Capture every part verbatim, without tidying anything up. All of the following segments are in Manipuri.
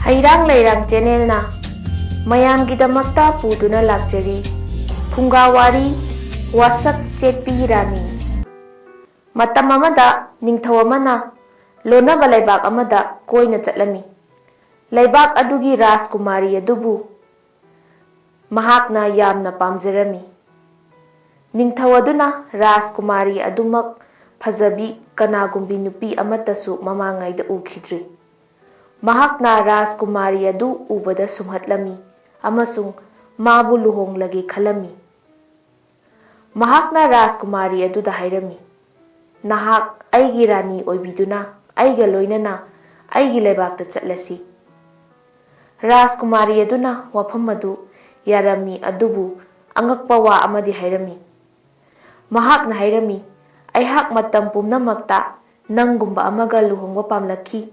ꯍꯩꯔꯥꯡ ꯂꯩꯔꯥꯡ ꯆꯦꯅꯦꯜꯅ ꯃꯌꯥꯝꯒꯤꯗꯃꯛꯇ ꯄꯨꯗꯨꯅ ꯂꯥꯛꯆꯔꯤ ꯐꯨꯡꯒꯥ ꯋꯥꯔꯤ, ꯋꯥꯁꯛ ꯆꯦꯠꯄꯤ ꯔꯥꯅꯤ꯫ ꯃꯇꯝ ꯑꯃꯗ ꯅꯤꯡꯊꯧ ꯑꯃꯅ ꯂꯣꯟꯅꯕ ꯂꯩꯕꯥꯛ ꯑꯃꯗ ꯀꯣꯏꯅ ꯆꯠꯂꯝꯃꯤ꯫ ꯂꯩꯕꯥꯛ ꯑꯗꯨꯒꯤ ꯔꯥꯖꯀꯨꯃꯥꯔꯤ ꯑꯗꯨꯕꯨ ꯃꯍꯥꯛꯅ ꯌꯥꯝꯅ ꯄꯥꯝꯖꯔꯝꯃꯤ꯫ ꯅꯤꯡꯊꯧ ꯑꯗꯨꯅ ꯔꯥꯖꯀꯨꯃꯥꯔꯤ ꯑꯗꯨꯃꯛ ꯐꯖꯕꯤ ꯀꯅꯥꯒꯨꯝꯕꯤ ꯅꯨꯄꯤ ꯑꯃꯠꯇꯁꯨ ꯃꯃꯥꯡꯉꯩꯗ ꯎꯈꯤꯗ꯭ꯔꯤ꯫ ꯃꯍꯥꯛꯅ ꯔꯥꯖꯀꯨꯃꯥꯔꯤ ꯑꯗꯨ ꯎꯕꯗ ꯁꯨꯝꯍꯠꯂꯝꯃꯤ ꯑꯃꯁꯨꯡ ꯃꯥꯕꯨ ꯂꯨꯍꯣꯡꯂꯒꯦ ꯈꯜꯂꯝꯃꯤ꯫ ꯃꯍꯥꯛꯅ ꯔꯥꯖꯀꯨꯃꯥꯔꯤ ꯑꯗꯨꯗ ꯍꯥꯏꯔꯝꯃꯤ, "ꯅꯍꯥꯛ ꯑꯩꯒꯤ ꯔꯥꯅꯤ ꯑꯣꯏꯕꯤꯗꯨꯅ ꯑꯩꯒ ꯂꯣꯏꯅꯅ ꯑꯩꯒꯤ ꯂꯩꯕꯥꯛꯇ ꯆꯠꯂꯁꯤ꯫" ꯔꯥꯖꯀꯨꯃꯥꯔꯤ ꯑꯗꯨꯅ ꯋꯥꯐꯝ ꯑꯗꯨ ꯌꯥꯔꯝꯃꯤ, ꯑꯗꯨꯕꯨ ꯑꯉꯛꯄ ꯋꯥ ꯑꯃꯗꯤ ꯍꯥꯏꯔꯝꯃꯤ꯫ ꯃꯍꯥꯛꯅ ꯍꯥꯏꯔꯝꯃꯤ, "ꯑꯩꯍꯥꯛ ꯃꯇꯝ ꯄꯨꯝꯅꯃꯛꯇ ꯅꯪꯒꯨꯝꯕ ꯑꯃꯒ ꯂꯨꯍꯣꯡꯕ ꯄꯥꯝꯂꯛꯈꯤ,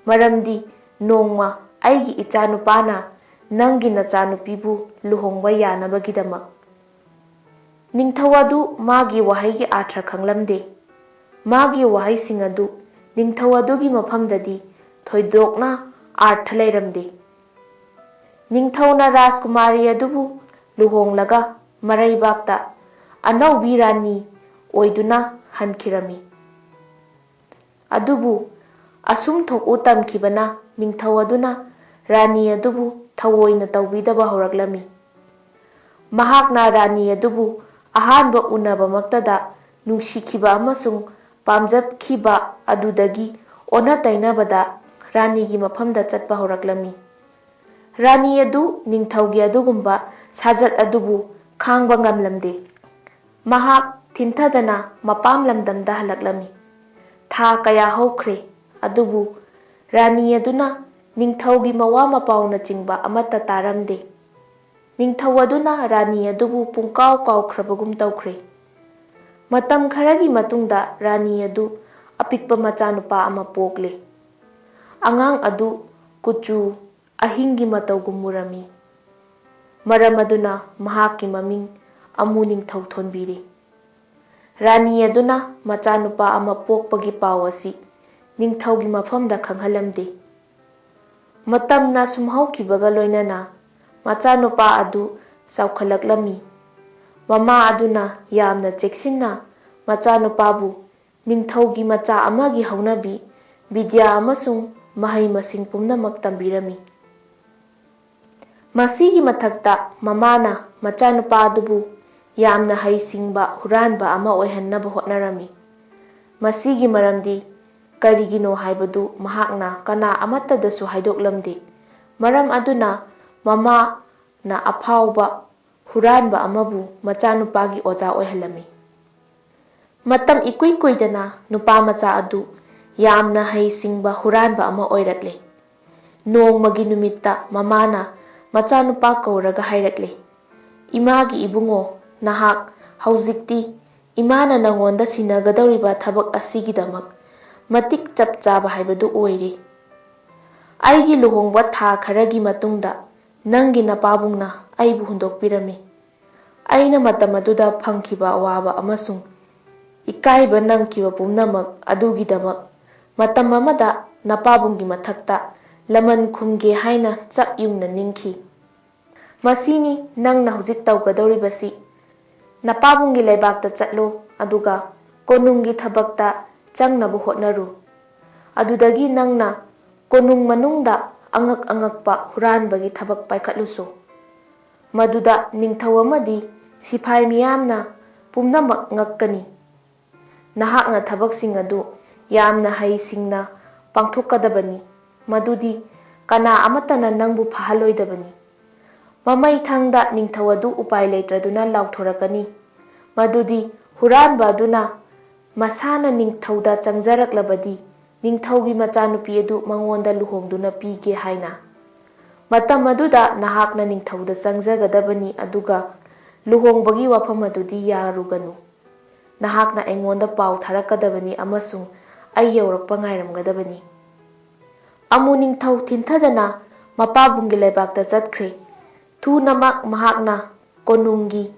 ꯃꯔꯝꯗꯤ ꯅꯣꯡꯃ ꯑꯩꯒꯤ ꯏꯆꯥꯅꯨꯄꯥꯅ ꯅꯪꯒꯤ ꯅꯆꯥꯅꯨꯄꯤꯕꯨ ꯂꯨꯍꯣꯡꯕ ꯌꯥꯅꯕꯒꯤꯗꯃꯛ꯫" ꯅꯤꯡꯊꯧ ꯑꯗꯨ ꯃꯥꯒꯤ ꯋꯥꯍꯩꯒꯤ ꯑꯥꯔꯊ ꯈꯪꯂꯝꯗꯦ꯫ ꯃꯥꯒꯤ ꯋꯥꯍꯩꯁꯤꯡ ꯑꯗꯨ ꯅꯤꯡꯊꯧ ꯑꯗꯨꯒꯤ ꯃꯐꯝꯗꯗꯤ ꯊꯣꯏꯗꯣꯛꯅ ꯑꯥꯔꯊ ꯂꯩꯔꯝꯗꯦ꯫ ꯅꯤꯡꯊꯧꯅ ꯔꯥꯖꯀꯨꯃꯥꯔꯤ ꯑꯗꯨꯕꯨ ꯂꯨꯍꯣꯡꯂꯒ ꯃꯔꯩꯕꯥꯛꯇ ꯑꯅꯧꯕꯤ ꯔꯥꯅꯤ ꯑꯣꯏꯗꯨꯅ ꯍꯟꯈꯤꯔꯝꯃꯤ꯫ ꯑꯗꯨꯕꯨ ꯑꯁꯨꯝ ꯊꯣꯛꯎ ꯇꯝꯈꯤꯕꯅ ꯅꯤꯡꯊꯧ ꯑꯗꯨꯅ ꯔꯥꯅꯤ ꯑꯗꯨꯕꯨ ꯊꯑꯣꯏꯅ ꯇꯧꯕꯤꯗꯕ ꯍꯧꯔꯛꯂꯝꯃꯤ꯫ ꯃꯍꯥꯛꯅ ꯔꯥꯅꯤ ꯑꯗꯨꯕꯨ ꯑꯍꯥꯟꯕ ꯎꯅꯕꯃꯛꯇꯗ ꯅꯨꯡꯁꯤꯈꯤꯕ ꯑꯃꯁꯨꯡ ꯄꯥꯝꯖꯈꯤꯕ ꯑꯗꯨꯗꯒꯤ ꯑꯣꯟꯅ ꯇꯩꯅꯕꯗ ꯔꯥꯅꯤꯒꯤ ꯃꯐꯝꯗ ꯆꯠꯄ ꯍꯧꯔꯛꯂꯝꯃꯤ꯫ ꯔꯥꯅꯤ ꯑꯗꯨ ꯅꯤꯡꯊꯧꯒꯤ ꯑꯗꯨꯒꯨꯝꯕ ꯁꯥꯖꯠ ꯑꯗꯨꯕꯨ ꯈꯥꯡꯕ ꯉꯝꯂꯝꯗꯦ꯫ ꯃꯍꯥꯛ ꯊꯤꯟꯊꯗꯅ ꯃꯄꯥꯝ ꯂꯝꯗꯝꯗ ꯍꯜꯂꯛꯂꯝꯃꯤ꯫ ꯊꯥ ꯀꯌꯥ ꯍꯧꯈ꯭ꯔꯦ, ꯑꯗꯨꯕꯨ ꯔꯥꯅꯤ ꯑꯗꯨꯅ ꯅꯤꯡꯊꯧꯒꯤ ꯃꯋꯥ ꯃꯄꯥꯎꯅꯆꯤꯡꯕ ꯑꯃꯠꯇ ꯇꯥꯔꯝꯗꯦ꯫ ꯅꯤꯡꯊꯧ ꯑꯗꯨꯅ ꯔꯥꯅꯤ ꯑꯗꯨꯕꯨ ꯄꯨꯡꯀꯥꯎ ꯀꯥꯎꯈ꯭ꯔꯕꯒꯨꯝ ꯇꯧꯈ꯭ꯔꯦ꯫ ꯃꯇꯝ ꯈꯔꯒꯤ ꯃꯇꯨꯡꯗ ꯔꯥꯅꯤ ꯑꯗꯨ ꯑꯄꯤꯛꯄ ꯃꯆꯥꯅꯨꯄꯥ ꯑꯃ ꯄꯣꯛꯂꯦ꯫ ꯑꯉꯥꯡ ꯑꯗꯨ ꯀꯨꯆꯨ ꯑꯍꯤꯡꯒꯤ ꯃꯇꯧꯒꯨꯝ ꯃꯨꯔꯝꯃꯤ꯫ ꯃꯔꯝ ꯑꯗꯨꯅ ꯃꯍꯥꯛꯀꯤ ꯃꯃꯤꯡ ꯑꯃꯨ ꯅꯤꯡꯊꯧ ꯊꯣꯟꯕꯤꯔꯤ꯫ ꯔꯥꯅꯤ ꯑꯗꯨꯅ ꯃꯆꯥꯅꯨꯄꯥ ꯑꯃ ꯄꯣꯛꯄꯒꯤ ꯄꯥꯎ ꯑꯁꯤ ꯅꯤꯡꯊꯧꯒꯤ ꯃꯐꯝꯗ ꯈꯪꯍꯜꯂꯝꯗꯦ꯫ ꯃꯇꯝꯅ ꯁꯨꯝ ꯍꯧꯈꯤꯕꯒ ꯂꯣꯏꯅꯅ ꯃꯆꯥꯅꯨꯄꯥ ꯑꯗꯨ ꯆꯥꯎꯈꯠꯂꯛꯂꯝꯃꯤ꯫ ꯃꯃꯥ ꯑꯗꯨꯅ ꯌꯥꯝꯅ ꯆꯦꯛꯁꯤꯟꯅ ꯃꯆꯥꯅꯨꯄꯥꯕꯨ ꯅꯤꯡꯊꯧꯒꯤ ꯃꯆꯥ ꯑꯃꯒꯤ ꯍꯧꯅꯕꯤ, ꯕꯤꯗ꯭ꯌꯥ ꯑꯃꯁꯨꯡ ꯃꯍꯩ ꯃꯁꯤꯡ ꯄꯨꯝꯅꯃꯛ ꯇꯝꯕꯤꯔꯝꯃꯤ꯫ ꯃꯁꯤꯒꯤ ꯃꯊꯛꯇ ꯃꯃꯥꯅ ꯃꯆꯥꯅꯨꯄꯥ ꯑꯗꯨꯕꯨ ꯌꯥꯝꯅ ꯍꯩꯁꯤꯡꯕ ꯍꯨꯔꯥꯟꯕ ꯑꯃ ꯑꯣꯏꯍꯟꯅꯕ ꯍꯣꯠꯅꯔꯝꯃꯤ꯫ ꯃꯁꯤꯒꯤ ꯃꯔꯝꯗꯤ ꯀꯔꯤꯒꯤꯅꯣ ꯍꯥꯏꯕꯗꯨ ꯃꯍꯥꯛꯅ ꯀꯅꯥ ꯑꯃꯠꯇꯗꯁꯨ ꯍꯥꯏꯗꯣꯛꯂꯝꯗꯦ꯫ ꯃꯔꯝ ꯑꯗꯨꯅ ꯃꯃꯥꯅ ꯑꯐꯥꯎꯕ ꯍꯨꯔꯥꯟꯕ ꯑꯃꯕꯨ ꯃꯆꯥꯅꯨꯄꯥꯒꯤ ꯑꯣꯖꯥ ꯑꯣꯏꯍꯜꯂꯝꯃꯤ꯫ ꯃꯇꯝ ꯏꯀꯨꯏ ꯀꯨꯏꯗꯅ ꯅꯨꯄꯥ ꯃꯆꯥ ꯑꯗꯨ ꯌꯥꯝꯅ ꯍꯩꯁꯤꯡꯕ ꯍꯨꯔꯥꯟꯕ ꯑꯃ ꯑꯣꯏꯔꯛꯂꯦ꯫ ꯅꯣꯡꯃꯒꯤ ꯅꯨꯃꯤꯠꯇ ꯃꯃꯥꯅ ꯃꯆꯥꯅꯨꯄꯥ ꯀꯧꯔꯒ ꯍꯥꯏꯔꯛꯂꯦ, "ꯏꯃꯥꯒꯤ ꯏꯕꯨꯡꯉꯣ, ꯅꯍꯥꯛ ꯍꯧꯖꯤꯛꯇꯤ ꯏꯃꯥꯅ ꯅꯉꯣꯟꯗ ꯁꯤꯟꯅꯒꯗꯧꯔꯤꯕ ꯊꯕꯛ ꯑꯁꯤꯒꯤꯗꯃꯛ ꯃꯇꯤꯛ ꯆꯞ ꯆꯥꯕ ꯍꯥꯏꯕꯗꯨ ꯑꯣꯏꯔꯦ꯫ ꯑꯩꯒꯤ ꯂꯨꯍꯣꯡꯕ ꯊꯥ ꯈꯔꯒꯤ ꯃꯇꯨꯡꯗ ꯅꯪꯒꯤ ꯅꯄꯥꯕꯨꯡꯅ ꯑꯩꯕꯨ ꯍꯨꯟꯗꯣꯛꯄꯤꯔꯝꯃꯤ꯫ ꯑꯩꯅ ꯃꯇꯝ ꯑꯗꯨꯗ ꯐꯪꯈꯤꯕ ꯑꯋꯥꯕ ꯑꯃꯁꯨꯡ ꯏꯀꯥꯏꯕ ꯅꯪꯈꯤꯕ ꯄꯨꯝꯅꯃꯛ ꯑꯗꯨꯒꯤꯗꯃꯛ ꯃꯇꯝ ꯑꯃꯗ ꯅꯄꯥꯕꯨꯡꯒꯤ ꯃꯊꯛꯇ ꯂꯃꯟ ꯈꯨꯝꯒꯦ ꯍꯥꯏꯅ ꯆꯞ ꯌꯨꯡꯅ ꯅꯤꯡꯈꯤ꯫ ꯃꯁꯤꯅꯤ ꯅꯪꯅ ꯍꯧꯖꯤꯛ ꯇꯧꯒꯗꯧꯔꯤꯕꯁꯤ꯫ ꯅꯄꯥꯕꯨꯡꯒꯤ ꯂꯩꯕꯥꯛꯇ ꯆꯠꯂꯨ, ꯑꯗꯨꯒ ꯀꯣꯅꯨꯡꯒꯤ ꯊꯕꯛꯇ ꯆꯪꯅꯕ ꯍꯣꯠꯅꯔꯨ꯫ ꯑꯗꯨꯗꯒꯤ ꯅꯪꯅ ꯀꯣꯅꯨꯡ ꯃꯅꯨꯡꯗ ꯑꯉꯛ ꯑꯉꯛꯄ ꯍꯨꯔꯥꯟꯕꯒꯤ ꯊꯕꯛ ꯄꯥꯏꯈꯠꯂꯨꯁꯨ꯫ ꯃꯗꯨꯗ ꯅꯤꯡꯊꯧ ꯑꯃꯗꯤ ꯁꯤꯐꯥꯏ ꯃꯤꯌꯥꯝꯅ ꯄꯨꯝꯅꯃꯛ ꯉꯛꯀꯅꯤ꯫ ꯅꯍꯥꯛꯅ ꯊꯕꯛꯁꯤꯡ ꯑꯗꯨ ꯌꯥꯝꯅ ꯍꯩꯁꯤꯡꯅ ꯄꯥꯡꯊꯣꯛꯀꯗꯕꯅꯤ, ꯃꯗꯨꯗꯤ ꯀꯅꯥ ꯑꯃꯠꯇꯅ ꯅꯪꯕꯨ ꯐꯥꯍꯜꯂꯣꯏꯗꯕꯅꯤ꯫" ꯃꯃꯩ ꯊꯪꯗ ꯅꯤꯡꯊꯧ ꯑꯗꯨ ꯎꯄꯥꯏ ꯂꯩꯇ꯭ꯔꯗꯨꯅ ꯂꯥꯎꯊꯣꯔꯛꯀꯅꯤ, ꯃꯗꯨꯗꯤ ꯍꯨꯔꯥꯟꯕ ꯑꯗꯨꯅ ꯃꯁꯥꯅ ꯅꯤꯡꯊꯧꯗ ꯆꯪꯖꯔꯛꯂꯕꯗꯤ ꯅꯤꯡꯊꯧꯒꯤ ꯃꯆꯥꯅꯨꯄꯤ ꯑꯗꯨ ꯃꯉꯣꯟꯗ ꯂꯨꯍꯣꯡꯗꯨꯅ ꯄꯤꯒꯦ ꯍꯥꯏꯅ꯫ ꯃꯇꯝ ꯑꯗꯨꯗ ꯅꯍꯥꯛꯅ ꯅꯤꯡꯊꯧꯗ ꯆꯪꯖꯒꯗꯕꯅꯤ, ꯑꯗꯨꯒ ꯂꯨꯍꯣꯡꯕꯒꯤ ꯋꯥꯐꯝ ꯑꯗꯨꯗꯤ ꯌꯥꯔꯨꯒꯅꯨ꯫ ꯅꯍꯥꯛꯅ ꯑꯩꯉꯣꯟꯗ ꯄꯥꯎ ꯊꯥꯔꯛꯀꯗꯕꯅꯤ ꯑꯃꯁꯨꯡ ꯑꯩ ꯌꯧꯔꯛꯄ ꯉꯥꯏꯔꯝꯒꯗꯕꯅꯤ꯫ ꯑꯃꯨ ꯅꯤꯡꯊꯧ ꯊꯤꯟꯊꯗꯅ ꯃꯄꯥꯕꯨꯡꯒꯤ ꯂꯩꯕꯥꯛꯇ ꯆꯠꯈ꯭ꯔꯦ꯫ ꯊꯨꯅꯃꯛ ꯃꯍꯥꯛꯅ ꯀꯣꯅꯨꯡꯒꯤ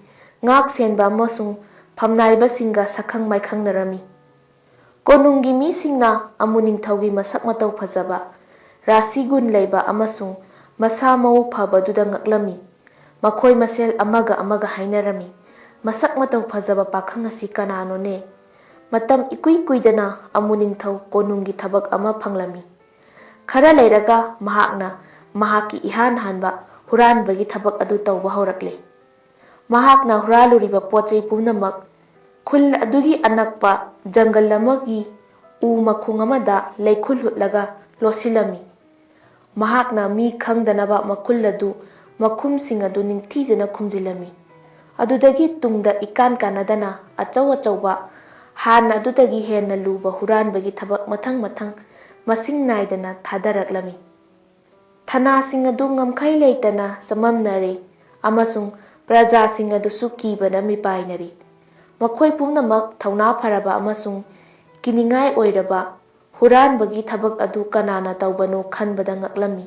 ꯉꯥꯛ ꯁꯦꯟꯕ ꯑꯃꯁꯨꯡ ꯐꯝꯅꯥꯏꯕꯁꯤꯡꯒ ꯁꯛꯈꯪ ꯃꯥꯏꯈꯪꯅꯔꯝꯃꯤ꯫ ꯀꯣꯅꯨꯡꯒꯤ ꯃꯤꯁꯤꯡꯅ ꯑꯃꯨ ꯅꯤꯡꯊꯧꯒꯤ ꯃꯁꯛ ꯃꯇꯧ ꯐꯖꯕ, ꯔꯥꯁꯤ ꯒꯨꯟ ꯂꯩꯕ ꯑꯃꯁꯨꯡ ꯃꯁꯥ ꯃꯎ ꯐꯕꯗꯨꯗ ꯉꯛꯂꯝꯃꯤ꯫ ꯃꯈꯣꯏ ꯃꯁꯦꯜ ꯑꯃꯒ ꯑꯃꯒ ꯍꯥꯏꯅꯔꯝꯃꯤ, "ꯃꯁꯛ ꯃꯇꯧ ꯐꯖꯕ ꯄꯥꯈꯪ ꯑꯁꯤ ꯀꯅꯥꯅꯣꯅꯦ? ꯃꯇꯝ ꯏꯀꯨꯏ ꯀꯨꯏꯗꯅ ꯑꯃꯨ ꯅꯤꯡꯊꯧ ꯀꯣꯅꯨꯡꯒꯤ ꯊꯕꯛ ꯑꯃ ꯐꯪꯂꯝꯃꯤ꯫ ꯈꯔ ꯂꯩꯔꯒ ꯃꯍꯥꯛꯅ ꯃꯍꯥꯛꯀꯤ ꯏꯍꯥꯟ ꯍꯥꯟꯕ ꯍꯨꯔꯥꯟꯕꯒꯤ ꯊꯕꯛ ꯑꯗꯨ ꯇꯧꯕ ꯍꯧꯔꯛꯂꯦ꯫ ꯃꯍꯥꯛꯅ ꯍꯨꯔꯥꯜꯂꯨꯔꯤꯕ ꯄꯣꯠ ꯆꯩ ꯄꯨꯝꯅꯃꯛ ꯈꯨꯜ ꯑꯗꯨꯒꯤ ꯑꯅꯛꯄ ꯖꯪꯒꯜ ꯑꯃꯒꯤ ꯎ ꯃꯈꯣꯡ ꯑꯃꯗ ꯂꯩꯈꯨꯜ ꯍꯨꯠꯂꯒ ꯂꯣꯠꯁꯤꯜꯂꯝꯃꯤ꯫ ꯃꯍꯥꯛꯅ ꯃꯤ ꯈꯪꯗꯅꯕ ꯃꯈꯨꯜ ꯑꯗꯨ, ꯃꯈꯨꯝꯁꯤꯡ ꯑꯗꯨ ꯅꯤꯡꯊꯤꯖꯅ ꯈꯨꯝꯖꯤꯜꯂꯝꯃꯤ꯫ ꯑꯗꯨꯗꯒꯤ ꯇꯨꯡꯗ ꯏꯀꯥꯟ ꯀꯥꯟꯅꯗꯅ ꯑꯆꯧ ꯑꯆꯧꯕ, ꯍꯥꯟꯅ ꯑꯗꯨꯗꯒꯤ ꯍꯦꯟꯅ ꯂꯨꯕ ꯍꯨꯔꯥꯟꯕꯒꯤ ꯊꯕꯛ ꯃꯊꯪ ꯃꯊꯪ ꯃꯁꯤꯡ ꯅꯥꯏꯗꯅ ꯊꯥꯗꯔꯛꯂꯝꯃꯤ꯫ ꯊꯅꯥꯁꯤꯡ ꯑꯗꯨ ꯉꯝꯈꯩ ꯂꯩꯇꯅ ꯆꯃꯝꯅꯔꯦ ꯑꯃꯁꯨꯡ ꯄ꯭ꯔꯖꯥꯁꯤꯡ ꯑꯗꯨꯁꯨ ꯀꯤꯕꯅ ꯃꯤꯄꯥꯏꯅꯔꯤ꯫ ꯃꯈꯣꯏ ꯄꯨꯝꯅꯃꯛ ꯊꯧꯅꯥ ꯐꯔꯕ ꯑꯃꯁꯨꯡ ꯀꯤꯅꯤꯡꯉꯥꯏ ꯑꯣꯏꯔꯕ ꯍꯨꯔꯥꯟꯕꯒꯤ ꯊꯕꯛ ꯑꯗꯨ ꯀꯅꯥꯅ ꯇꯧꯕꯅꯣ ꯈꯟꯕꯗ ꯉꯛꯂꯝꯃꯤ꯫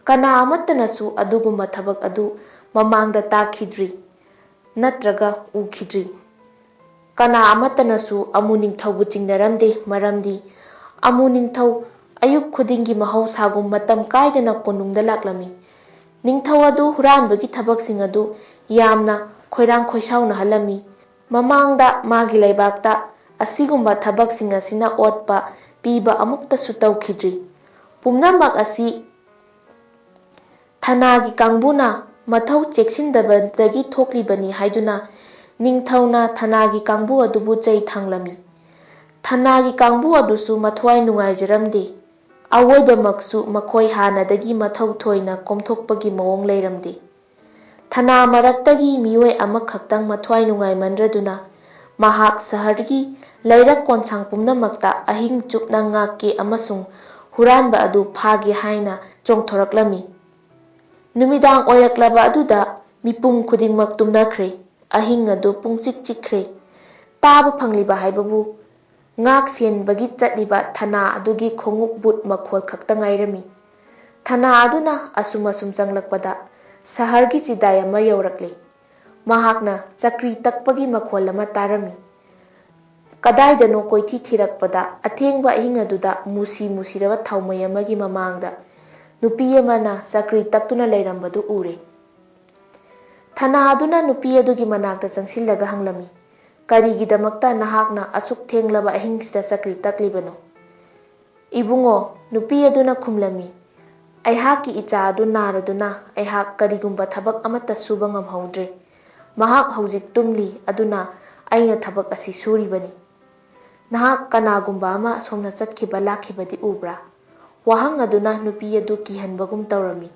ꯀꯅꯥ ꯑꯃꯠꯇꯅꯁꯨ ꯑꯗꯨꯒꯨꯝꯕ ꯊꯕꯛ ꯑꯗꯨ ꯃꯃꯥꯡꯗ ꯇꯥꯈꯤꯗ꯭ꯔꯤ ꯅꯠꯇ꯭ꯔꯒ ꯎꯈꯤꯗ꯭ꯔꯤ꯫ ꯀꯅꯥ ꯑꯃꯠꯇꯅꯁꯨ ꯑꯃꯨ ꯅꯤꯡꯊꯧꯕꯨ ꯆꯤꯡꯅꯔꯝꯗꯦ, ꯃꯔꯝꯗꯤ ꯑꯃꯨ ꯅꯤꯡꯊꯧ ꯑꯌꯨꯛ ꯈꯨꯗꯤꯡꯒꯤ ꯃꯍꯧꯁꯥꯒꯨꯝ ꯃꯇꯝ ꯀꯥꯏꯗꯅ ꯀꯣꯅꯨꯡꯗ ꯂꯥꯛꯂꯝꯃꯤ꯫ ꯅꯤꯡꯊꯧ ꯑꯗꯨ ꯍꯨꯔꯥꯟꯕꯒꯤ ꯊꯕꯛꯁꯤꯡ ꯑꯗꯨ ꯌꯥꯝꯅ ꯈꯣꯏꯔꯥꯡ ꯈꯣꯏꯁꯥꯎꯅꯍꯜꯂꯝꯃꯤ꯫ ꯃꯃꯥꯡꯗ ꯃꯥꯒꯤ ꯂꯩꯕꯥꯛꯇ ꯑꯁꯤꯒꯨꯝꯕ ꯊꯕꯛꯁꯤꯡ ꯑꯁꯤꯅ ꯑꯣꯠꯄ ꯄꯤꯕ ꯑꯃꯨꯛꯇꯁꯨ ꯇꯧꯈꯤꯗ꯭ꯔꯤ꯫ ꯄꯨꯝꯅꯃꯛ ꯑꯁꯤ ꯊꯅꯥꯒꯤ ꯀꯥꯡꯕꯨꯅ ꯃꯊꯧ ꯆꯦꯛꯁꯤꯟꯗꯕꯗꯒꯤ ꯊꯣꯛꯂꯤꯕꯅꯤ ꯍꯥꯏꯗꯨꯅ ꯅꯤꯡꯊꯧꯅ ꯊꯅꯥꯒꯤ ꯀꯥꯡꯕꯨ ꯑꯗꯨꯕꯨ ꯆꯩ ꯊꯥꯡꯂꯝꯃꯤ꯫ ꯊꯅꯥꯒꯤ ꯀꯥꯡꯕꯨ ꯑꯗꯨꯁꯨ ꯃꯊ꯭ꯋꯥꯏ ꯅꯨꯡꯉꯥꯏꯖꯔꯝꯗꯦ꯫ ꯑꯋꯣꯏꯕꯃꯛꯁꯨ ꯃꯈꯣꯏ ꯍꯥꯟꯅꯗꯒꯤ ꯃꯊꯧ ꯊꯣꯏꯅ ꯀꯣꯝꯊꯣꯛꯄꯒꯤ ꯃꯑꯣꯡ ꯂꯩꯔꯝꯗꯦ꯫ ꯊꯅꯥ ꯃꯔꯛꯇꯒꯤ ꯃꯤꯑꯣꯏ ꯑꯃꯈꯛꯇꯪ ꯃꯊ꯭ꯋꯥꯏ ꯅꯨꯡꯉꯥꯏꯃꯟꯗ꯭ꯔꯗꯨꯅ ꯃꯍꯥꯛ ꯁꯍꯔꯒꯤ ꯂꯩꯔꯛ ꯀꯣꯟꯁꯥꯡ ꯄꯨꯝꯅꯃꯛꯇ ꯑꯍꯤꯡ ꯆꯨꯞꯅ ꯉꯥꯛꯀꯦ ꯑꯃꯁꯨꯡ ꯍꯨꯔꯥꯟꯕ ꯑꯗꯨ ꯐꯥꯒꯦ ꯍꯥꯏꯅ ꯆꯣꯡꯊꯣꯔꯛꯂꯝꯃꯤ꯫ ꯅꯨꯃꯤꯗꯥꯡ ꯑꯣꯏꯔꯛꯂꯕ ꯑꯗꯨꯗ ꯃꯤꯄꯨꯝ ꯈꯨꯗꯤꯡꯃꯛ ꯇꯨꯝꯅꯈ꯭ꯔꯦ꯫ ꯑꯍꯤꯡ ꯑꯗꯨ ꯄꯨꯡꯆꯤꯛ ꯆꯤꯛꯈ꯭ꯔꯦ꯫ ꯇꯥꯕ ꯐꯪꯂꯤꯕ ꯍꯥꯏꯕꯕꯨ ꯉꯥꯛ ꯁꯦꯟꯕꯒꯤ ꯆꯠꯂꯤꯕ ꯊꯅꯥ ꯑꯗꯨꯒꯤ ꯈꯣꯡꯎꯞ ꯕꯨꯠ ꯃꯈꯣꯜ ꯈꯛꯇ ꯉꯥꯏꯔꯝꯃꯤ꯫ ꯊꯅꯥ ꯑꯗꯨꯅ ꯑꯁꯨꯝ ꯑꯁꯨꯝ ꯆꯪꯂꯛꯄꯗ ꯁꯍꯔꯒꯤ ꯆꯤꯗꯥꯏ ꯑꯃ ꯌꯧꯔꯛꯂꯦ꯫ ꯃꯍꯥꯛꯅ ꯆꯀ꯭ꯔꯤ ꯇꯛꯄꯒꯤ ꯃꯈꯣꯜ ꯑꯃ ꯇꯥꯔꯝꯃꯤ꯫ ꯀꯗꯥꯏꯗꯅꯣ ꯀꯣꯏꯊꯤ ꯊꯤꯔꯛꯄꯗ, ꯑꯊꯦꯡꯕ ꯑꯍꯤꯡ ꯑꯗꯨꯗ ꯃꯨꯁꯤ ꯃꯨꯁꯤꯔꯕ ꯊꯥꯎꯃꯩ ꯑꯃꯒꯤ ꯃꯃꯥꯡꯗ ꯅꯨꯄꯤ ꯑꯃꯅ ꯆꯀ꯭ꯔꯤ ꯇꯛꯇꯨꯅ ꯂꯩꯔꯝꯕꯗꯨ ꯎꯔꯦ꯫ ꯊꯅꯥ ꯑꯗꯨꯅ ꯅꯨꯄꯤ ꯑꯗꯨꯒꯤ ꯃꯅꯥꯛꯇ ꯆꯪꯁꯤꯜꯂꯒ ꯍꯪꯂꯝꯃꯤ, "ꯀꯔꯤꯒꯤꯗꯃꯛꯇ ꯅꯍꯥꯛꯅ ꯑꯁꯨꯛ ꯊꯦꯡꯂꯕ ꯑꯍꯤꯡꯁꯤꯗ ꯆꯀ꯭ꯔꯤ ꯇꯛꯂꯤꯕꯅꯣ?" "ꯏꯕꯨꯡꯉꯣ," ꯅꯨꯄꯤ ꯑꯗꯨꯅ ꯈꯨꯝꯂꯝꯃꯤ, "ꯑꯩꯍꯥꯛꯀꯤ ꯏꯆꯥ ꯑꯗꯨ ꯅꯥꯔꯗꯨꯅ ꯑꯩꯍꯥꯛ ꯀꯔꯤꯒꯨꯝꯕ ꯊꯕꯛ ꯑꯃꯠꯇ ꯁꯨꯕ ꯉꯝꯍꯧꯗ꯭ꯔꯦ꯫ ꯃꯍꯥꯛ ꯍꯧꯖꯤꯛ ꯇꯨꯝꯂꯤ, ꯑꯗꯨꯅ ꯑꯩꯅ ꯊꯕꯛ ꯑꯁꯤ ꯁꯨꯔꯤꯕꯅꯤ꯫ ꯅꯍꯥꯛ ꯀꯅꯥꯒꯨꯝꯕ ꯑꯃ ꯑꯁꯣꯝꯅ ꯆꯠꯈꯤꯕ ꯂꯥꯛꯈꯤꯕꯗꯤ ꯎꯕ꯭ꯔꯥ?" ꯋꯥꯍꯪ ꯑꯗꯨꯅ ꯅꯨꯄꯤ ꯑꯗꯨ ꯀꯤꯍꯟꯕꯒꯨꯝ ꯇꯧꯔꯝꯃꯤ꯫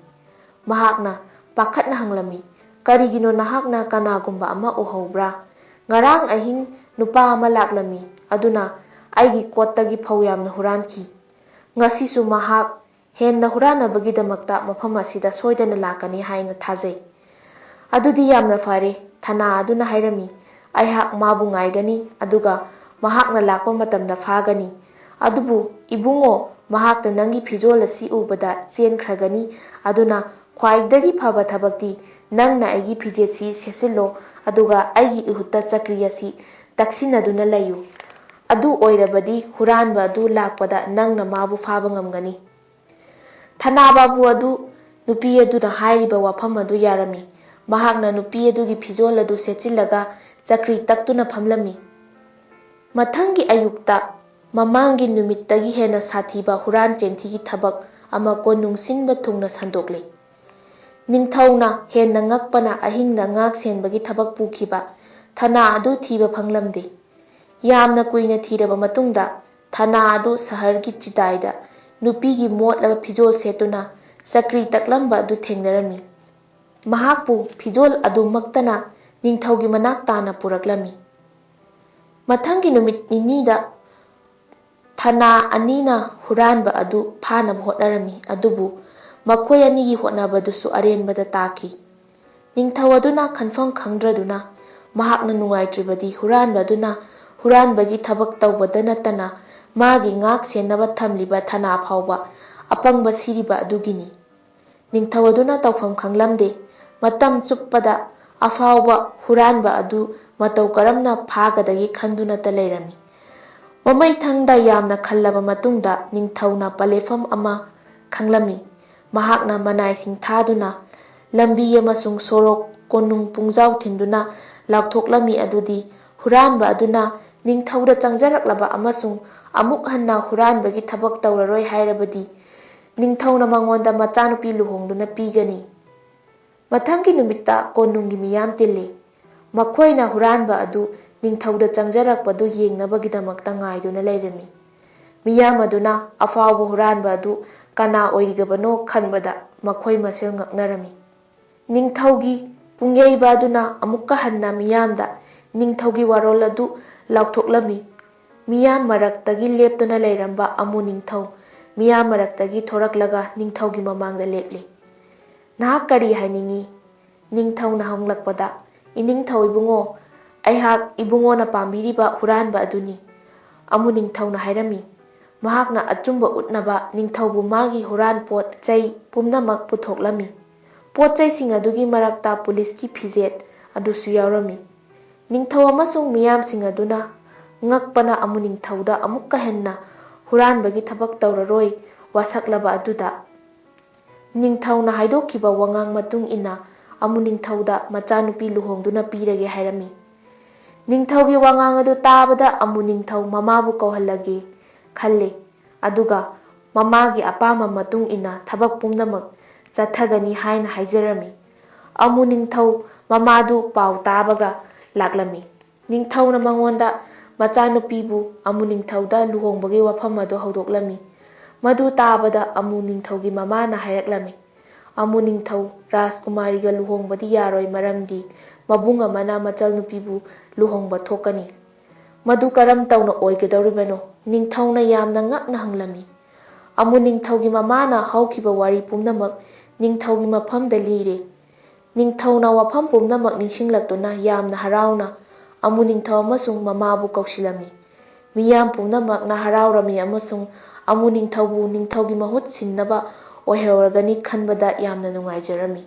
ꯃꯍꯥꯛꯅ ꯄꯥꯈꯠꯅ ꯍꯪꯂꯝꯃꯤ, "ꯀꯔꯤꯒꯤꯅꯣ ꯅꯍꯥꯛꯅ ꯀꯅꯥꯒꯨꯝꯕ ꯑꯃ ꯎꯍꯧꯕ꯭ꯔꯥ? ꯉꯔꯥꯡ ꯑꯍꯤꯡ ꯅꯨꯄꯥ ꯑꯃ ꯂꯥꯛꯂꯝꯃꯤ, ꯑꯗꯨꯅ ꯑꯩꯒꯤ ꯀꯣꯠꯇꯒꯤ ꯐꯧ ꯌꯥꯝꯅ ꯍꯨꯔꯥꯟꯈꯤ꯫ ꯉꯁꯤꯁꯨ ꯃꯍꯥꯛ ꯍꯦꯟꯅ ꯍꯨꯔꯥꯟꯅꯕꯒꯤꯗꯃꯛꯇ ꯃꯐꯝ ꯑꯁꯤꯗ ꯁꯣꯏꯗꯅ ꯂꯥꯛꯀꯅꯤ ꯍꯥꯏꯅ ꯊꯥꯖꯩ꯫" "ꯑꯗꯨꯗꯤ ꯌꯥꯝꯅ ꯐꯔꯦ," ꯊꯅꯥ ꯑꯗꯨꯅ ꯍꯥꯏꯔꯝꯃꯤ꯫ "ꯑꯩꯍꯥꯛ ꯃꯥꯕꯨ ꯉꯥꯏꯒꯅꯤ, ꯑꯗꯨꯒ ꯃꯍꯥꯛꯅ ꯂꯥꯛꯄ ꯃꯇꯝꯗ ꯐꯥꯒꯅꯤ꯫ ꯑꯗꯨꯕꯨ ꯏꯕꯨꯡꯉꯣ, ꯃꯍꯥꯛꯅ ꯅꯪꯒꯤ ꯐꯤꯖꯣꯜ ꯑꯁꯤ ꯎꯕꯗ ꯆꯦꯟꯈ꯭ꯔꯒꯅꯤ꯫ ꯑꯗꯨꯅ ꯈ꯭ꯋꯥꯏꯗꯒꯤ ꯐꯕ ꯊꯕꯛꯇꯤ ꯅꯪꯅ ꯑꯩꯒꯤ ꯐꯤꯖꯦꯠꯁꯤ ꯁꯦꯠꯆꯤꯜꯂꯣ, ꯑꯗꯨꯒ ꯑꯩꯒꯤ ꯏꯍꯨꯠꯇ ꯆꯀ꯭ꯔꯤ ꯑꯁꯤ ꯇꯛꯁꯤꯟꯅꯗꯨꯅ ꯂꯩꯌꯨ꯫ ꯑꯗꯨ ꯑꯣꯏꯔꯕꯗꯤ ꯍꯨꯔꯥꯟꯕ ꯑꯗꯨ ꯂꯥꯛꯄꯗ ꯅꯪꯅ ꯃꯥꯕꯨ ꯐꯥꯕ ꯉꯝꯒꯅꯤ꯫" ꯊꯅꯥ ꯕꯥꯕꯨ ꯑꯗꯨ ꯅꯨꯄꯤ ꯑꯗꯨꯅ ꯍꯥꯏꯔꯤꯕ ꯋꯥꯐꯝ ꯑꯗꯨ ꯌꯥꯔꯝꯃꯤ꯫ ꯃꯍꯥꯛꯅ ꯅꯨꯄꯤ ꯑꯗꯨꯒꯤ ꯐꯤꯖꯣꯜ ꯑꯗꯨ ꯁꯦꯠꯆꯤꯜꯂꯒ ꯆꯀ꯭ꯔꯤ ꯇꯛꯇꯨꯅ ꯐꯝꯂꯝꯃꯤ꯫ ꯃꯊꯪꯒꯤ ꯑꯌꯨꯛꯇ ꯃꯃꯥꯡꯒꯤ ꯅꯨꯃꯤꯠꯇꯒꯤ ꯍꯦꯟꯅ ꯁꯥꯊꯤꯕ ꯍꯨꯔꯥꯟ ꯆꯦꯟꯊꯤꯒꯤ ꯊꯕꯛ ꯑꯃ ꯀꯣꯅꯨꯡ ꯁꯤꯟꯕ ꯊꯨꯡꯅ ꯁꯟꯗꯣꯛꯂꯤ꯫ ꯅꯤꯡꯊꯧꯅ ꯍꯦꯟꯅ ꯉꯛꯄꯅ ꯑꯍꯤꯡꯗ ꯉꯥꯛ ꯁꯦꯟꯕꯒꯤ ꯊꯕꯛ ꯄꯨꯈꯤꯕ ꯊꯅꯥ ꯑꯗꯨ ꯊꯤꯕ ꯐꯪꯂꯝꯗꯦ꯫ ꯌꯥꯝꯅ ꯀꯨꯏꯅ ꯊꯤꯔꯕ ꯃꯇꯨꯡꯗ ꯊꯅꯥ ꯑꯗꯨ ꯁꯍꯔꯒꯤ ꯆꯤꯗꯥꯏꯗ ꯅꯨꯄꯤꯒꯤ ꯃꯣꯠꯂꯕ ꯐꯤꯖꯣꯜ ꯁꯦꯠꯇꯨꯅ ꯆꯀ꯭ꯔꯤ ꯇꯛꯂꯝꯕ ꯑꯗꯨ ꯊꯦꯡꯅꯔꯝꯃꯤ꯫ ꯃꯍꯥꯛꯄꯨ ꯐꯤꯖꯣꯜ ꯑꯗꯨꯃꯛꯇꯅ ꯅꯤꯡꯊꯧꯒꯤ ꯃꯅꯥꯛ ꯇꯥꯅ ꯄꯨꯔꯛꯂꯝꯃꯤ꯫ ꯃꯊꯪꯒꯤ ꯅꯨꯃꯤꯠ ꯅꯤꯅꯤꯗ ꯊꯅꯥ ꯑꯅꯤꯅ ꯍꯨꯔꯥꯟꯕ ꯑꯗꯨ ꯐꯥꯅꯕ ꯍꯣꯠꯅꯔꯝꯃꯤ, ꯑꯗꯨꯕꯨ ꯃꯈꯣꯏ ꯑꯅꯤꯒꯤ ꯍꯣꯠꯅꯕꯗꯨꯁꯨ ꯑꯔꯦꯝꯕꯗ ꯇꯥꯈꯤ꯫ ꯅꯤꯡꯊꯧ ꯑꯗꯨꯅ ꯈꯟꯐꯝ ꯈꯪꯗ꯭ꯔꯗꯨꯅ ꯃꯍꯥꯛꯅ ꯅꯨꯡꯉꯥꯏꯇ꯭ꯔꯤꯕꯗꯤ ꯍꯨꯔꯥꯟꯕ ꯑꯗꯨꯅ ꯍꯨꯔꯥꯟꯕꯒꯤ ꯊꯕꯛ ꯇꯧꯕꯗ ꯅꯠꯇꯅ ꯃꯥꯒꯤ ꯉꯥꯛ ꯁꯦꯟꯅꯕ ꯊꯝꯂꯤꯕ ꯊꯅꯥ ꯐꯥꯎꯕ ꯑꯄꯪꯕ ꯁꯤꯔꯤꯕ ꯑꯗꯨꯒꯤꯅꯤ꯫ ꯅꯤꯡꯊꯧ ꯑꯗꯨꯅ ꯇꯧꯐꯝ ꯈꯪꯂꯝꯗꯦ꯫ ꯃꯇꯝ ꯆꯨꯞꯄꯗ ꯑꯐꯥꯎꯕ ꯍꯨꯔꯥꯟꯕ ꯑꯗꯨ ꯃꯇꯧ ꯀꯔꯝꯅ ꯐꯥꯒꯗꯒꯦ ꯈꯟꯗꯨꯅꯇ ꯂꯩꯔꯝꯃꯤ꯫ ꯃꯃꯩꯊꯪꯗ ꯌꯥꯝꯅ ꯈꯜꯂꯕ ꯃꯇꯨꯡꯗ ꯅꯤꯡꯊꯧꯅ ꯄꯂꯦꯐꯝ ꯑꯃ ꯈꯪꯂꯝꯃꯤ꯫ ꯃꯍꯥꯛꯅ ꯃꯅꯥꯏꯁꯤꯡ ꯊꯥꯗꯨꯅ ꯂꯝꯕꯤ ꯑꯃꯁꯨꯡ ꯁꯣꯔꯣꯛ, ꯀꯣꯅꯨꯡ ꯄꯨꯡꯖꯥꯎ ꯊꯤꯟꯗꯨꯅ ꯂꯥꯎꯊꯣꯛꯂꯝꯃꯤ ꯑꯗꯨꯗꯤ, ꯍꯨꯔꯥꯟꯕ ꯑꯗꯨꯅ ꯅꯤꯡꯊꯧꯗ ꯆꯪꯖꯔꯛꯂꯕ ꯑꯃꯁꯨꯡ ꯑꯃꯨꯛ ꯍꯟꯅ ꯍꯨꯔꯥꯟꯕꯒꯤ ꯊꯕꯛ ꯇꯧꯔꯔꯣꯏ ꯍꯥꯏꯔꯕꯗꯤ, ꯅꯤꯡꯊꯧꯅ ꯃꯉꯣꯟꯗ ꯃꯆꯥꯅꯨꯄꯤ ꯂꯨꯍꯣꯡꯗꯨꯅ ꯄꯤꯒꯅꯤ꯫ ꯃꯊꯪꯒꯤ ꯅꯨꯃꯤꯠꯇ ꯀꯣꯅꯨꯡꯒꯤ ꯃꯤꯌꯥꯝ ꯇꯤꯜꯂꯤ꯫ ꯃꯈꯣꯏꯅ ꯍꯨꯔꯥꯟꯕ ꯑꯗꯨ ꯅꯤꯡꯊꯧꯗ ꯆꯪꯖꯔꯛꯄꯗꯨ ꯌꯦꯡꯅꯕꯒꯤꯗꯃꯛꯇ ꯉꯥꯏꯗꯨꯅ ꯂꯩꯔꯝꯃꯤ꯫ ꯃꯤꯌꯥꯝ ꯑꯗꯨꯅ ꯑꯐꯥꯎꯕ ꯍꯨꯔꯥꯟꯕ ꯑꯗꯨ ꯀꯅꯥ ꯑꯣꯏꯔꯤꯒꯕꯅꯣ ꯈꯟꯕꯗ ꯃꯈꯣꯏ ꯃꯁꯦꯜ ꯉꯛꯅꯔꯝꯃꯤ꯫ ꯅꯤꯡꯊꯧꯒꯤ ꯄꯨꯡꯌꯩꯕ ꯑꯗꯨꯅ ꯑꯃꯨꯛꯀ ꯍꯟꯅ ꯃꯤꯌꯥꯝꯗ ꯅꯤꯡꯊꯧꯒꯤ ꯋꯥꯔꯣꯜ ꯑꯗꯨ ꯂꯥꯎꯊꯣꯛꯂꯝꯃꯤ꯫ ꯃꯤꯌꯥꯝ ꯃꯔꯛꯇꯒꯤ ꯂꯦꯞꯇꯨꯅ ꯂꯩꯔꯝꯕ ꯑꯃꯨ ꯅꯤꯡꯊꯧ ꯃꯤꯌꯥꯝ ꯃꯔꯛꯇꯒꯤ ꯊꯣꯔꯛꯂꯒ ꯅꯤꯡꯊꯧꯒꯤ ꯃꯃꯥꯡꯗ ꯂꯦꯞꯂꯤ꯫ "ꯅꯍꯥꯛ ꯀꯔꯤ ꯍꯥꯏꯅꯤꯡꯏ?" ꯅꯤꯡꯊꯧꯅ ꯍꯪꯂꯛꯄꯗ, "ꯏꯅꯤꯡꯊꯧ ꯏꯕꯨꯡꯉꯣ, ꯑꯩꯍꯥꯛ ꯏꯕꯨꯡꯉꯣꯅ ꯄꯥꯝꯕꯤꯔꯤꯕ ꯍꯨꯔꯥꯟꯕ ꯑꯗꯨꯅꯤ꯫" ꯑꯃꯨ ꯅꯤꯡꯊꯧꯅ ꯍꯥꯏꯔꯝꯃꯤ꯫ ꯃꯍꯥꯛꯅ ꯑꯆꯨꯝꯕ ꯎꯠꯅꯕ ꯅꯤꯡꯊꯧꯕꯨ ꯃꯥꯒꯤ ꯍꯨꯔꯥꯟ ꯄꯣꯠ ꯆꯩ ꯄꯨꯝꯅꯃꯛ ꯄꯨꯊꯣꯛꯂꯝꯃꯤ꯫ ꯄꯣꯠ ꯆꯩꯁꯤꯡ ꯑꯗꯨꯒꯤ ꯃꯔꯛꯇ ꯄꯨꯂꯤꯁꯀꯤ ꯐꯤꯖꯦꯠ ꯑꯗꯨꯁꯨ ꯌꯥꯎꯔꯝꯃꯤ꯫ ꯅꯤꯡꯊꯧ ꯑꯃꯁꯨꯡ ꯃꯤꯌꯥꯝꯁꯤꯡ ꯑꯗꯨꯅ ꯉꯛꯄꯅ ꯑꯃꯨ ꯅꯤꯡꯊꯧꯗ ꯑꯃꯨꯛꯀ ꯍꯦꯟꯅ ꯍꯨꯔꯥꯟꯕꯒꯤ ꯊꯕꯛ ꯇꯧꯔꯔꯣꯏ ꯋꯥꯁꯛꯂꯕ ꯑꯗꯨꯗ, ꯅꯤꯡꯊꯧꯅ ꯍꯥꯏꯗꯣꯛꯈꯤꯕ ꯋꯥꯉꯥꯡ ꯃꯇꯨꯡ ꯏꯟꯅ ꯑꯃꯨ ꯅꯤꯡꯊꯧꯗ ꯃꯆꯥꯅꯨꯄꯤ ꯂꯨꯍꯣꯡꯗꯨꯅ ꯄꯤꯔꯒꯦ ꯍꯥꯏꯔꯝꯃꯤ꯫ ꯅꯤꯡꯊꯧꯒꯤ ꯋꯥꯉꯥꯡ ꯑꯗꯨ ꯇꯥꯕꯗ ꯑꯃꯨ ꯅꯤꯡꯊꯧ ꯃꯃꯥꯕꯨ ꯀꯧꯍꯜꯂꯒꯦ ꯈꯜꯂꯤ, ꯑꯗꯨꯒ ꯃꯃꯥꯒꯤ ꯑꯄꯥꯝꯕ ꯃꯇꯨꯡ ꯏꯟꯅ ꯊꯕꯛ ꯄꯨꯝꯅꯃꯛ ꯆꯠꯊꯒꯅꯤ ꯍꯥꯏꯅ ꯍꯥꯏꯖꯔꯝꯃꯤ꯫ ꯑꯃꯨ ꯅꯤꯡꯊꯧ ꯃꯃꯥꯗꯨ ꯄꯥꯎ ꯇꯥꯕꯒ ꯂꯥꯛꯂꯝꯃꯤ꯫ ꯅꯤꯡꯊꯧꯅ ꯃꯉꯣꯟꯗ ꯃꯆꯥꯅꯨꯄꯤꯕꯨ ꯑꯃꯨ ꯅꯤꯡꯊꯧꯗ ꯂꯨꯍꯣꯡꯕꯒꯤ ꯋꯥꯐꯝ ꯑꯗꯨ ꯍꯧꯗꯣꯛꯂꯝꯃꯤ꯫ ꯃꯗꯨ ꯇꯥꯕꯗ ꯑꯃꯨ ꯅꯤꯡꯊꯧꯒꯤ ꯃꯃꯥꯅ ꯍꯥꯏꯔꯛꯂꯝꯃꯤ, "ꯑꯃꯨ ꯅꯤꯡꯊꯧ ꯔꯥꯖꯀꯨꯃꯥꯔꯤꯒ ꯂꯨꯍꯣꯡꯕꯗꯤ ꯌꯥꯔꯣꯏ, ꯃꯔꯝꯗꯤ ꯃꯕꯨꯡ ꯑꯃꯅ ꯃꯆꯜꯅꯨꯄꯤꯕꯨ ꯂꯨꯍꯣꯡꯕ ꯊꯣꯛꯀꯅꯤ꯫ ꯃꯗꯨ ꯀꯔꯝ ꯇꯧꯅ ꯑꯣꯏꯒꯗꯧꯔꯤꯕꯅꯣ?" ꯅꯤꯡꯊꯧꯅ ꯌꯥꯝꯅ ꯉꯛꯅ ꯍꯪꯂꯝꯃꯤ꯫ ꯑꯃꯨ ꯅꯤꯡꯊꯧꯒꯤ ꯃꯃꯥꯅ ꯍꯧꯈꯤꯕ ꯋꯥꯔꯤ ꯄꯨꯝꯅꯃꯛ ꯅꯤꯡꯊꯧꯒꯤ ꯃꯐꯝꯗ ꯂꯤꯔꯦ꯫ ꯅꯤꯡꯊꯧꯅ ꯋꯥꯐꯝ ꯄꯨꯝꯅꯃꯛ ꯅꯤꯡꯁꯤꯡꯂꯛꯇꯨꯅ ꯌꯥꯝꯅ ꯍꯔꯥꯎꯅ ꯑꯃꯨ ꯅꯤꯡꯊꯧ ꯑꯃꯁꯨꯡ ꯃꯃꯥꯕꯨ ꯀꯧꯁꯤꯜꯂꯝꯃꯤ꯫ ꯃꯤꯌꯥꯝ ꯄꯨꯝꯅꯃꯛꯅ ꯍꯔꯥꯎꯔꯝꯃꯤ ꯑꯃꯁꯨꯡ ꯑꯃꯨ ꯅꯤꯡꯊꯧꯕꯨ ꯅꯤꯡꯊꯧꯒꯤ ꯃꯍꯨꯠ ꯁꯤꯟꯅꯕ ꯑꯣꯏꯍꯧꯔꯒꯅꯤ ꯈꯟꯕꯗ ꯌꯥꯝꯅ ꯅꯨꯡꯉꯥꯏꯖꯔꯝꯃꯤ꯫